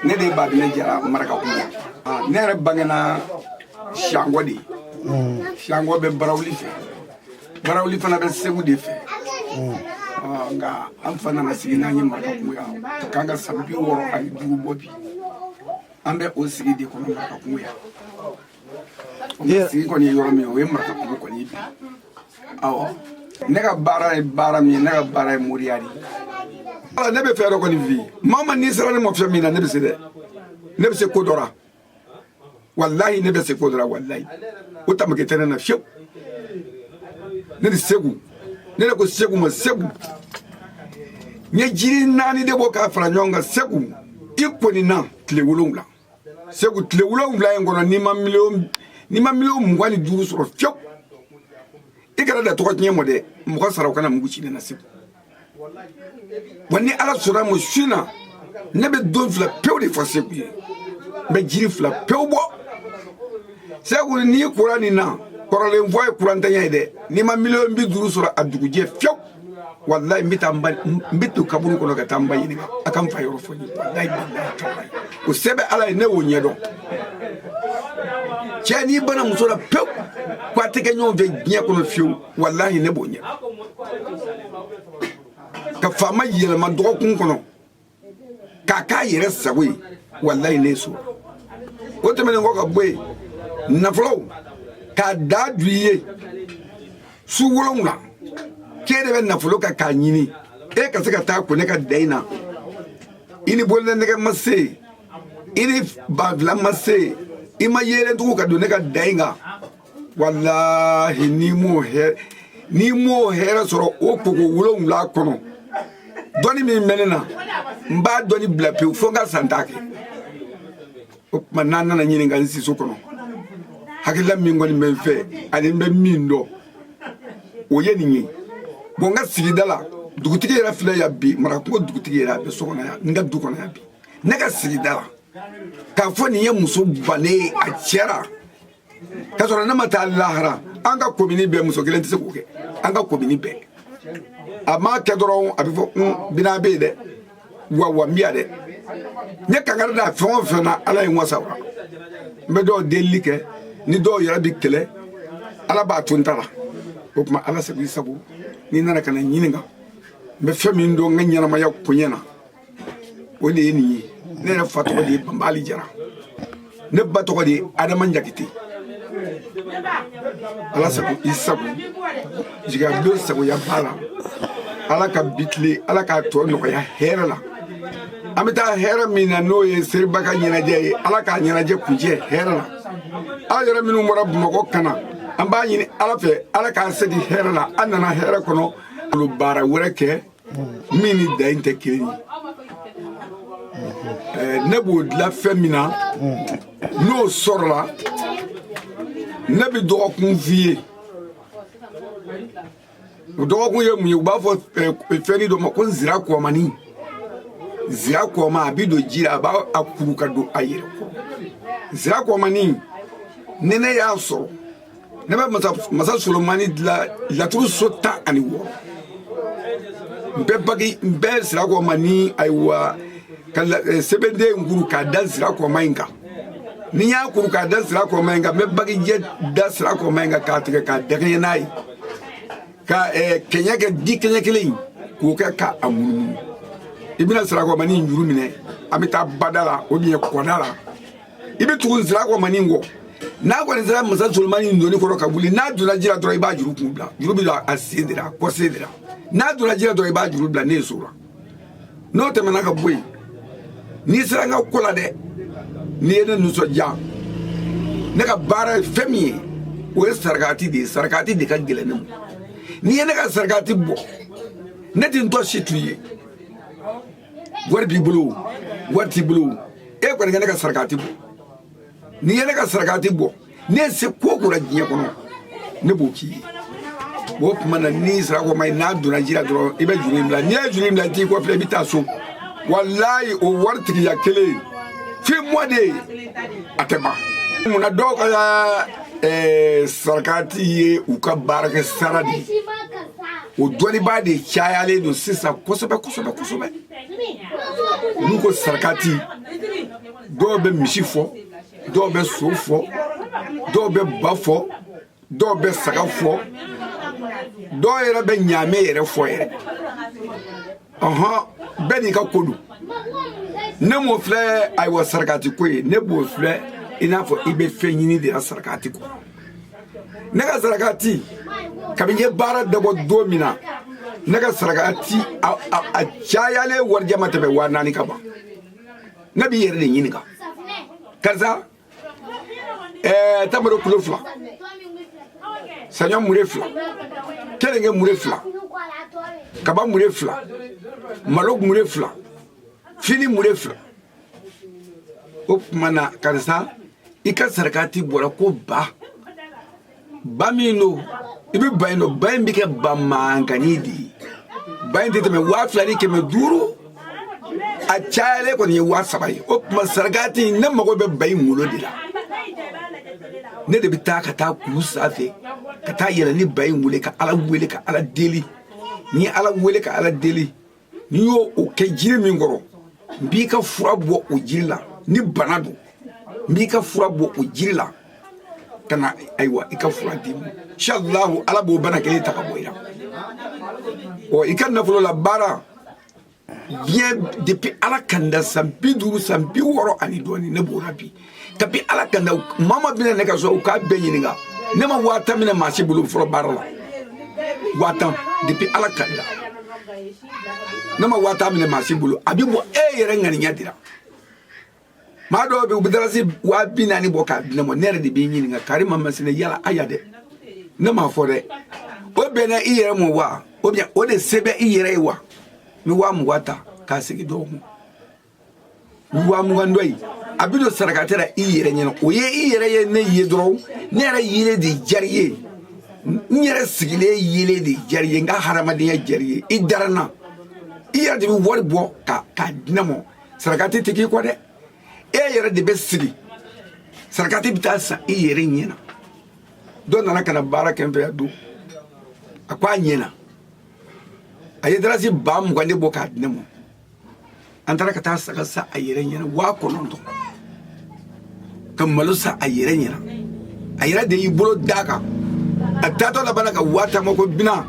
Ne de ye Babinɛ Jara Marakakungo. Ne yɛrɛ bangena Siangɔ de. Siangɔ bɛ Barawuli fɛ, Barawuli fana bɛ Segu de fɛ. Nka an fa nana sigi n'an ye Marakakungo yan k'an ka san 65 bɔ bi. An bɛ o sigi de kɔnɔ Marakakungo yan. O sigi kɔni ye yɔrɔ min ye, o ye Marakakungo kɔni ye bi. Awɔ, ne ka baara ye baara min ye, ne ka baara ye moriya de ye. Ala, ne bɛ fɛn dɔ kɔni f'i ye, maa o maa n'i sera ne ma fɛn min na, ne bɛ se dɛ, ne bɛ se ko dɔ la. Walahi, ne bɛ se ko dɔ la. Walahi, o tamake tɛ ne na fiyewu. Ne ni Segu, ne de ko Segu ma, Segu, n ye jiri 4 de bɔ k'a fara ɲɔgɔn kan. Segu, i kɔni na tile 7, Segu, tile 7 in kɔnɔ, n'i ma miliyɔn 25 sɔrɔ fiyewu, i kana da tɔgɔ tiɲɛ mɔ dɛ. Mɔgɔ sara, o kana mugu ci ne na, Segu. Wa ni Ala sɔnna ma, su na ne bɛ don 2 pewu de fɔ Segu ye. N bɛ jiri 2 pewu bɔ. Segu, n'i kora nin na, kɔrɔlen fɔ ye kurantanya ye dɛ. N'i ma miliyɔn 50 sɔrɔ a dugujɛ fiyewu, walayi, n bɛ taa n ba, n bɛ to kaburu kɔnɔ ka taa n ba ɲininka a ka n fa yɔrɔ fɔ n ye. Walayi, bilayi, talayi, o sɛbɛn Ala ye, ne y'o ɲɛdɔn. Cɛ, n'i banna muso la pewu ko a tɛ kɛ ɲɔgɔn fɛ diɲɛ kɔnɔ fiyewu, walahi, ne b'o ɲɛ. Ka faama yɛlɛma dɔgɔkun kɔnɔ k'a k'a yɛrɛ sago ye, walayi, ne ye so. O tɛmɛnen kɔ ka bɔ yen, nafolo k'a da du i ye su 7, k'e de bɛ nafolo kan k'a ɲini, e ka se ka taa ko ne ka da in na, i ni bololanɛgɛ ma se, i ni banfila ma se, i ma yeelentugu ka don ne ka da in kan, walahi, n'i m'o hɛrɛ sɔrɔ o koko 7 kɔnɔ, dɔnni min bɛ ne na, n b'a dɔnni bila pewu fo n ka san t'a kɛ. O tuma n'an nana ɲininka n siso kɔnɔ, hakilila min kɔni bɛ n fɛ ani n bɛ min dɔn, o ye nin ye. Bon, n ka sigida la, dugutigi yɛrɛ filɛ yan bi, Marakungo dugutigi yɛrɛ, a bɛ so kɔnɔ yan, n ka du kɔnɔ yan bi. Ne ka sigida la, k'a fɔ nin ye muso bannen ye a cɛ la k'a sɔrɔ ne ma taa lahara, an ka komini bɛɛ, muso kelen tɛ se k'o kɛ. An ka komini bɛɛ, a m'a kɛ dɔrɔn, a bɛ fɔ n bina bɛ yen dɛ, wa wa n bɛ yan dɛ. N ye kankari da fɛn o fɛn na, Ala ye n wasa wa. N bɛ dɔw delili kɛ, ni dɔw yɛrɛ bɛ kɛlɛ, Ala b'a to n ta la. O tuma, Ala sago i sago, n'i nana ka na ɲininka n bɛ fɛn min dɔn n ka ɲɛnamaya koɲɛ na, o de ye nin ye. Ne yɛrɛ fa tɔgɔ de ye Banbali Jara, ne ba tɔgɔ de ye Adama Jakite. Ala sago i sago, jigiya sagoya b'a la. Ala ka bi tile, Ala k'a tɔ nɔgɔya hɛrɛ la. An bɛ taa hɛrɛ min na, n'o ye Seriba ka ɲɛnajɛ ye, Ala k'a ɲɛnajɛ kuncɛ hɛrɛ la. Aw yɛrɛ minnu bɔra Bamakɔ ka na, an b'a ɲini Ala fɛ, Ala k'an segin hɛrɛ la. An nana hɛrɛ kɔnɔ. Olu baara wɛrɛ kɛ min ni da in tɛ kelen ye, ne b'o dilan fɛn min na, n'o sɔrɔla, ne bɛ dɔgɔkun f'i ye. O dɔgɔkun ye mun ye? U b'a fɔ fɛnnin dɔ ma ko nzira kɔmani. Nzira kɔma, a bɛ don ji la, a b'a a kuru ka don a yɛrɛ kɔrɔ. Nzira kɔmani, ni ne y'a sɔrɔ, ne bɛ masa Solomani dilan laturu so 16. N bɛ bagi, n bɛ sira kɔma ni, ayiwa, ka sɛbɛnden kuru k'a da sira kɔma in kan. Ni n y'a kuru k'a da sira kɔma in kan, n bɛ bagijɛ da sira kɔma in kan k'a tigɛ k'a dɛgɛɲɛ n'a ye, ka kɛɲɛ kɛ di kɛɲɛ kelen in k'o kɛ k'a munumunu. I bɛna sira kɔma ni juru minɛ, an bɛ taa bada la o bien kɔda la, i bɛ tugu sira kɔma ni kɔ. N'a kɔni sera masa Solomani doni kɔrɔ ka wuli, n'a donna ji la dɔrɔn, i b'a juru kun bila. Juru bɛ don a sen de la, a kɔ sen de la. N'a donna ji la dɔrɔn, i b'a juru bila. Ne ye so la. N'o tɛmɛna ka bɔ yen, n'i sera n ka ko la dɛ, n'i ye ne nisɔndiya, ne ka baara ye fɛn min ye, o ye sarakati de ye. Sarakati de ka gɛlɛn ne ma. N'i ye ne ka sarakati bɔ, ne tɛ n tɔ si t'u ye. Wari b'i bolo, wari t'i bolo, e kɔni ka ne ka sarakati bɔ. N'i ye ne ka sarakati bɔ, ne ye se ko o ko la diɲɛ kɔnɔ, ne b'o k'i ye. O tuma na, n'i sara ko ma ye, n'a donna ji la dɔrɔn, i bɛ juru in bila. N'i ye juru in bila, i t'i kɔfilɛ, i bɛ taa so. Walayi, o wari tigiya kelen f'i mɔ de ye, a tɛ ban. Munna dɔw ka sarakati ye u ka baarakɛ sara de ye? O dɔnnibaa de cayalen don sisan kosɛbɛ kosɛbɛ kosɛbɛ. N'u ko sarakati, Dɔw bɛ misi fɔ, dɔw bɛ so fɔ, dɔw bɛ ba fɔ, dɔw bɛ saga fɔ, dɔw yɛrɛ bɛ ɲaamɛ yɛrɛ fɔ yɛrɛ. Ɔhɔn, bɛɛ n'i ka ko don. Ne m'o filɛ, ayiwa, sarakati ko ye, ne b'o filɛ i n'a fɔ i bɛ fɛn ɲini de la sarakati kɔ. Ne ka sarakati, kabini n ye baara dabɔ don min na, ne ka sarakati a cayalen warijɛ ma tɛmɛ 4000 kan ban. Ne b'i yɛrɛ de ɲininka, karisa, tamaro kilo 2, saɲɔ mure 2, keninge mure 2, kaba mure 2, malo mure 2, fini mure 2. O tuma na, karisa, i ka sarakati bɔra ko ba ba min don, i bɛ ba in dɔn. Ba in bɛ kɛ ba mankanni de ye. Ba in tɛ tɛmɛ 2500, a cayalen kɔni ye 3000 ye. O tuma sarakati, ne mago bɛ ba in wolo de la. Ne de bɛ taa ka taa kulu sanfɛ ka taa yɛlɛ ni ba in wele, ka Ala wele, ka Ala deli. Ni Ala wele ka Ala deli, n'i y'o o kɛ jiri min kɔrɔ, n b'i ka fura bɔ o jiri la. Ni bana don, n b'i ka fura bɔ o jiri la ka na, ayiwa, i ka fura d'i ma. Inshallahu, Ala b'o bana kelen ta ka bɔ i la. Ɔ, i ka nafolo la baara diɲɛ, depuis Ala kan da, san 50, san 60 ani dɔɔni, ne b'o la bi. Kabi Ala kan da, maa ma bɛna ne ka so, u k'a bɛɛ ɲininka, ne ma 10 000 minɛ maa si bolo fɔlɔ baara la. 10 000, depuis Ala kan da, ne ma 10 000 minɛ maa si bolo. A bɛ bɔ e yɛrɛ ŋaniya dira. Maa dɔw bɛ yen, u bɛ dalasi 40 000 bɔ k'a di ne ma. Ne yɛrɛ de b'i ɲininka, kari ma masina yala aya dɛ, ne m'a fɔ dɛ, o bɛnna i yɛrɛ ma wa, ou bien o de se bɛ i yɛrɛ ye wa? N bɛ 20 000 ta k'a segin dɔw ma. N bɛ 20 000 dɔ ye, a bɛ don sarakatɛ la i yɛrɛ ɲɛna. O ye i yɛrɛ ye ne ye dɔrɔn, ne yɛrɛ yelen de diyara i ye, n yɛrɛ sigilen yelen de diyara i ye, n ka hadamadenya diyara i ye, i dara n na, i yɛrɛ de bɛ wari bɔ k'a di ne ma. Sarakati tɛ k'i kɔ dɛ, e yɛrɛ de bɛ sigi, sarakati bɛ taa san i yɛrɛ ɲɛna. Dɔ nana ka na baara kɛ n fɛ yan don, a ko a ɲɛna, a ye dalasi 20 000 de bɔ k'a di ne ma. An taara ka taa saga san a yɛrɛ ɲɛna 9000, ka malo san a yɛrɛ ɲɛna. A yɛrɛ de y'i bolo d'a kan. A taatɔ labanna ka 10 000 ma ko bina,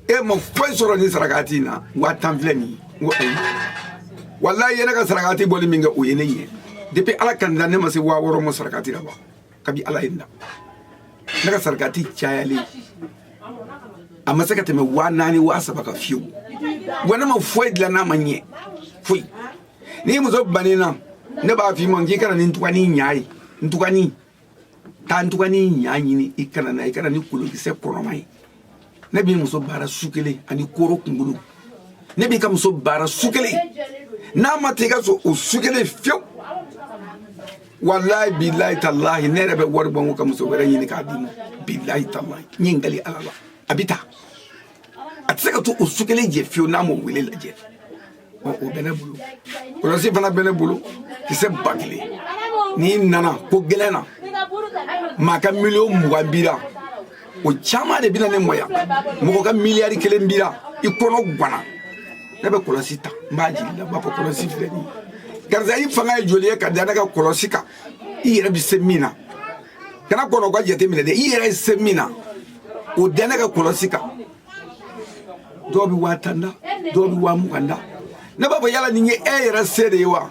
e ma foyi sɔrɔ ni sarakati in na, 10 000 filɛ nin ye. N ko ayi, walayi, ye ne ka sarakati bɔli min kɛ, o ye ne ɲɛ. Depuis Ala ka n da, ne ma se 6000 ma sarakati la ban. Kabi Ala ye n da, ne ka sarakati cayalen a ma se ka tɛmɛ 4000, 3000 kan fiyewu. Wa ne ma foyi dilan n'a ma ɲɛ, foyi. N'i muso banna, ne b'a f'i ma k'i kana ni ntugani ɲa ye. Ntugani taa, ntugani ɲa ɲini, i kana na, i kana ni kolokisɛ kɔnɔma ye. Ne b'i muso baara su kelen ani koro kunkolo. Ne b'i ka muso baara su kelen, n'a ma taa i ka so o su kelen fiyewu, walayi, bilayi, talahi, ne yɛrɛ bɛ wari bɔ n ko ka muso wɛrɛ ɲini k'a d'i ma. Bilayi, talahi, n ye n kali Ala la, a bɛ taa, a tɛ se ka to o su kelen jɛ fiyewu n'a m'o wele lajɛ. Ɔ, o bɛ ne bolo, kɔlɔsi fana bɛ ne bolo, kisɛ 1000. N'i nana ko gɛlɛn na, maa ka 20 miliyɔn b'i la, o caman de bɛ na ne mɔ yan. Mɔgɔ ka miliyari 1 b'i la, i kɔnɔ ganna, ne bɛ kɔlɔsi ta, n b'a jigin la, n b'a fɔ kɔlɔsi filɛ nin ye, karisa, i fanga ye joli ye ka da ne ka kɔlɔsi kan? I yɛrɛ bɛ se min na, kana kɔnɔ ka jate minɛ dɛ, i yɛrɛ ye se min na, o da ne ka kɔlɔsi kan. Dɔw bɛ 10 000 da, dɔw bɛ 20 000 da. Ne b'a fɔ, yala nin ye e yɛrɛ se de ye wa?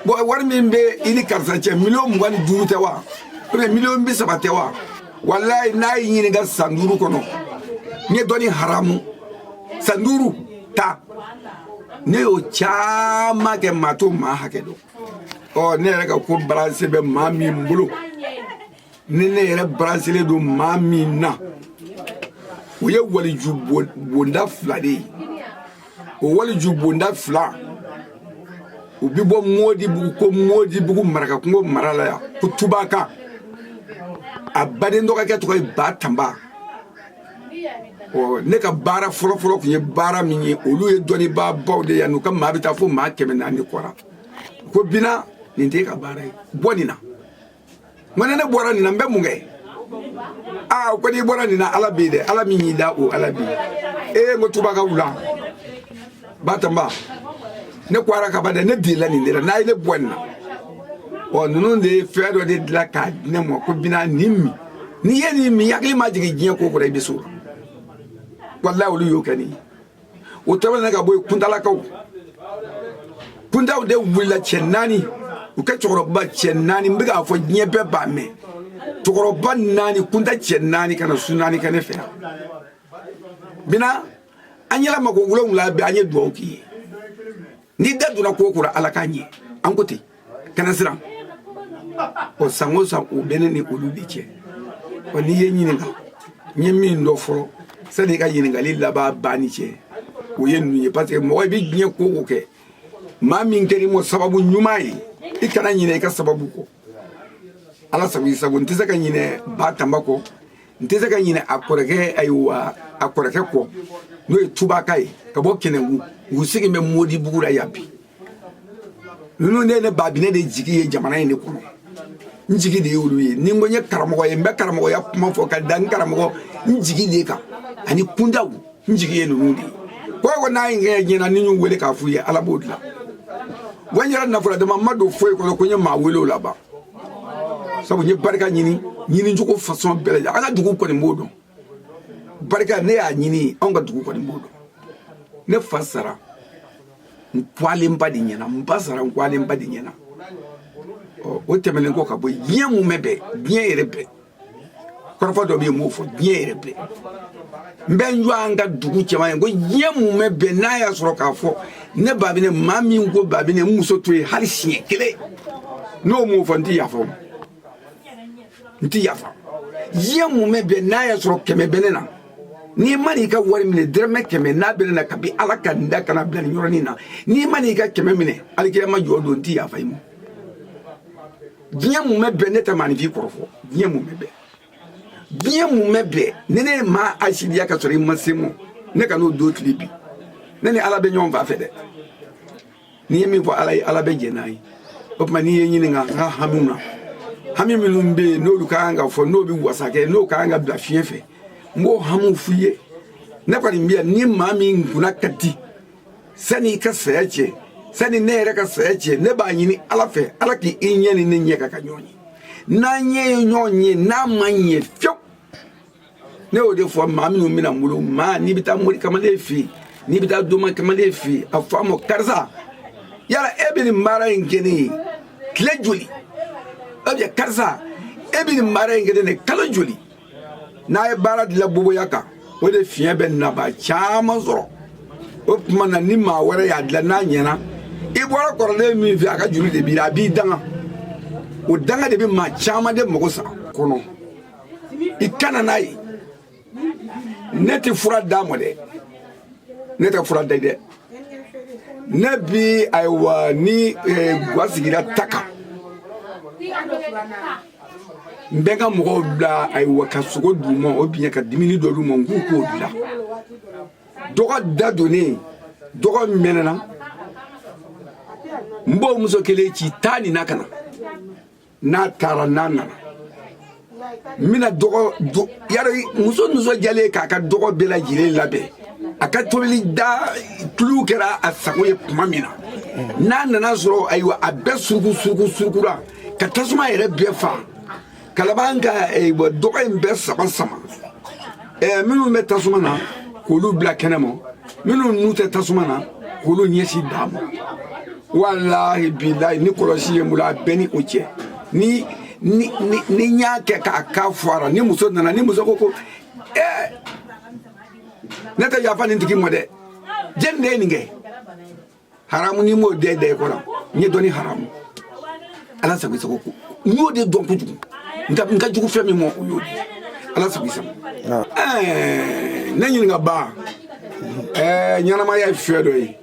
Bɔn, wari min bɛ i ni karisa cɛ, 25 miliyɔn tɛ wa, ou bien 30 miliyɔn tɛ wa? Walayi, n'a y'i ɲininka san 5 kɔnɔ, n ye dɔɔni haramu san 5 ta, ne y'o caman kɛ, maa t'o maa hakɛ dɔn. Ɔ, ne yɛrɛ ka ko baranse bɛ maa min bolo, ni ne yɛrɛ baranselen don maa min na, o ye waliju bonda 2 de ye. O waliju bonda 2, u bi bɔ Modibugu, ko Modibugu marakakungo mara la yan, ko Tubaka, a baden dɔgɔkɛ tɔgɔ ye Ba Tanba. Ɔ, ne ka baara fɔlɔfɔlɔ tun ye baara min ye, olu ye dɔnnibaabaw de yan, n'u ka maa bɛ taa fo maa 400 kɔra. Ko bina, nin t'e ka baara ye, bɔ nin na. N ko ni ne bɔra nin na, n bɛ mun kɛ? Aa, ko n'i bɔra nin na, Ala bɛ yen dɛ, Ala min y'i da, o Ala bɛ yen. Ee, n ko Tubaka wula, Ba Tanba, ne ko ara kaba dɛ, ne delila nin de la, n'a ye ne bɔ nin na. Ɔ, ninnu de ye fɛn dɔ de dilan k'a di ne ma ko bina nin min, n'i ye nin min, hakili ma jigin diɲɛ ko kɔrɔ, i bɛ s'o la. Walayi, olu y'o kɛ nin ye. O tɛmɛnen ka bɔ yen, kuntalakaw, kuntaw de wulila, cɛ naani, u kɛ cɛkɔrɔba cɛ naani. N bɛ k'a fɔ, diɲɛ bɛɛ b'a mɛn, cɛkɔrɔba naani, kunta cɛ naani, ka na su naani kɛ ne fɛ yan. Bina an yɛlɛ mako 7 bɛɛ, an ye dugawu k'i ye. N'i da donna ko o ko la, Ala k'a ɲɛ. An ko ten, kana siran. Ɔ, san o san, o bɛ ne ni olu de cɛ. Ɔ, n'i ye ɲininka, n ye min dɔn fɔlɔ sani i ka ɲininkali laban banni cɛ, o ye ninnu ye. Parce que mɔgɔ, i bɛ diɲɛ ko o ko kɛ, maa min kɛr'i ma sababu ɲuman ye, i kana ɲinɛ i ka sababu kɔ. Ala sago i sago. N tɛ se ka ɲinɛ ba Tanba kɔ, n tɛ se ka ɲinɛ a kɔrɔkɛ, ayiwa, a kɔrɔkɛ kɔ, n'o ye Tubaka ye ka bɔ Kɛnɛngu. U sigi bɛ Modibugu la yan bi. Ninnu ne ye ne Babinɛ de jigi ye jamana in de kɔnɔ. N jigi de ye olu ye. Ni n ko n ye karamɔgɔ ye, n bɛ karamɔgɔya kuma fɔ ka da n karamɔgɔ, n jigi de kan, ani kundaw. N jigi ye ninnu de ye. Ko ko n'a ye kɛ ɲɛna, ni y'u wele k'a f'u ye, Ala b'o dilan. Wa n yɛrɛ nafolo dama n ma don foyi kɔnɔ ko n ye maa wele o la ban, sabu n ye barika ɲini ɲinicogo façon bɛɛ lajɛlen. An ka dugu kɔni b'o dɔn. Barika, ne y'a ɲini, anw ka dugu kɔni b'o dɔn. Ne fa sara n kwalenba de ɲɛna, n ba sara n kwalenba de ɲɛna. Ɔ, o tɛmɛnen kɔ ka bɔ yen, diɲɛ mun bɛ bɛn, diɲɛ yɛrɛ bɛɛ, kɔrɔfɔ dɔ bɛ yen, n b'o fɔ diɲɛ yɛrɛ bɛɛ. N bɛ n jɔ an ka dugu cɛman ye ko diɲɛ mun bɛ bɛn, n'a y'a sɔrɔ k'a fɔ ne Babinɛ, maa min ko Babinɛ n muso to yen hali siɲɛ kelen, n'o m'o fɔ, n ti yafa o, n ti yafa. Diɲɛ mun bɛ bɛn, n'a y'a sɔrɔ 100 bɛ ne na, n'i ma n'i ka wari minɛ, dɛrɛmɛ 100 n'a bɛ ne na, kabi Ala ka n da kana bila nin yɔrɔnin na, n'i ma n'i ka 100 minɛ, alikiyama jɔ don, n ti yafa i ma. Diɲɛ mun bɛ bɛn, ne tɛ maaninfin kɔrɔfɔ. Diɲɛ mun bɛ bɛn, diɲɛ mun bɛ bɛn, ni ne ye maa asidiya ka sɔrɔ i ma se mɔ, ne ka n'o don tile bi, ne ni Ala bɛ ɲɔgɔn fa fɛ dɛ. N'i ye min fɔ Ala ye, Ala bɛ jɛn n'a ye. O tuma, n'i ye ɲininka n ka hamiw na, hami minnu bɛ yen, n'olu ka kan ka fɔ, n'o bɛ wasa kɛ, n'o ka kan ka bila fiɲɛ fɛ, n b'o hamiw f'i ye. Ne kɔni bɛ yan, ni maa min kunna ka di, sani i ka saya cɛ, sani ne yɛrɛ ka saya cɛ, ne b'a ɲini Ala fɛ, Ala k'i ɲɛ ni ne ɲɛ ka ka ɲɔgɔn ye. N'an ɲɛ ye ɲɔgɔn ye, n'a ma ɲɛ fiyewu, ne y'o de fɔ maa minnu bɛna n bolo. Maa n'i bɛ taa mori kamalen fɛ yen, n'i bɛ taa doma kamalen fɛ yen, a fɔ a ma: karisa, yala e bɛ nin baara in kɛ ne ye tile joli? Ou bien karisa, e bɛ nin baara in kɛ ne ye kalo joli? N'a ye baara dilan boboya kan, o de fiɲɛ bɛ naba caman sɔrɔ. O tuma na, ni maa wɛrɛ y'a dilan, n'a ɲɛna, i bɔra kɔrɔlen min fɛ, a ka juru de b'i la, a b'i danga. O danga de bɛ maa caman de mago sa kɔnɔ. I kana n'a ye, ne tɛ fura d'a ma dɛ, ne tɛ fura da dɛ. Ne bi, ayiwa, ni gwa sigira ta kan, n bɛ n ka mɔgɔw bila, ayiwa, ka sogo d'u ma, o biɲɛ ka dumuni dɔ d'u ma, n k'u k'o dilan. Dɔgɔ da donnen, dɔgɔ mɛnɛna, n b'o muso kelen ci taa nin na ka na. N'a taara, n'a nana, n bɛna dɔgɔ yarɔ. Muso nisɔndiyalen k'a ka dɔgɔ bɛɛ lajɛlen labɛn, a ka tobili da tulu kɛra a sago ye tuma min na, n'a nana sɔrɔ, ayiwa, a bɛɛ suruku suruku surukura ka tasuma yɛrɛ bɛɛ fa, ka laban ka dɔgɔ in bɛɛ sama sama. Minnu bɛ tasuma na, k'olu bila kɛnɛ ma, minnu n'u tɛ tasuma na, k'olu ɲɛsin d'a ma. Walahi bilahi, ni kɔlɔsi ye n bolo, a bɛɛ ni o cɛ. Ni ni ni ni n y'a kɛ k'a ka fɔra, ni muso nana, ni muso ko ko ne tɛ yafa nin tigi ma dɛ, jɛni de ye nin kɛ haramu, ni m'o den da i kɔrɔ, n ye dɔnni haramu. Ala sago i sago ko n y'o de dɔn kojugu. N ka jugu fɛn min ma, o y'o de ye. Ala sago i sago. Ne ɲininka ba, ɲɛnamaya ye fɛn dɔ ye.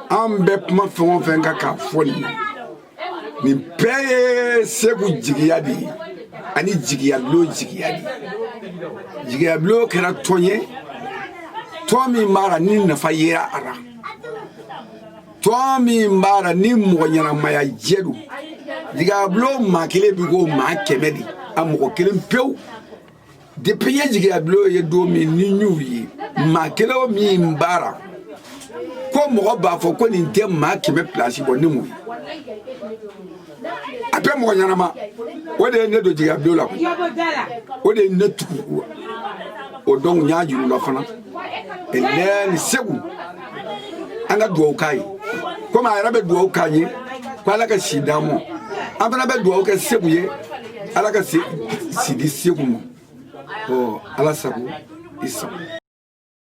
An bɛ kuma fɛn o fɛn kan k'a fɔ nin ye, nin bɛɛ ye Segu jigiya de ye, ani jigiyabulon jigiya de ye. Jigiyabulon kɛra tɔn ye, tɔn min b'a la ni nafa yera a la, tɔn min b'a la ni mɔgɔ ɲɛnamaya jɛ don. Jigiyabulon maa kelen bi ko maa 100 de, a mɔgɔ kelen pewu. Depuis n ye jigiyabulon ye don min, ni n y'u ye, maa kelen o min b'a la Ko mɔgɔ b'a fɔ ko nin tɛ maa 100 pilasi bɔ, ne m'o ye. A bɛ mɔgɔ ɲɛnama, o de ye ne don jigiya bulon la koyi, o de ye ne tugu o. Donc n y'a jira u la fana, ni Segu, an ka dugawu k'a ye, komi a yɛrɛ bɛ dugawu k'an ye ko Ala ka si d'an ma. An fana bɛ dugawu kɛ Segu ye, Ala ka si di Segu ma. Ɔ, Ala sago i sago.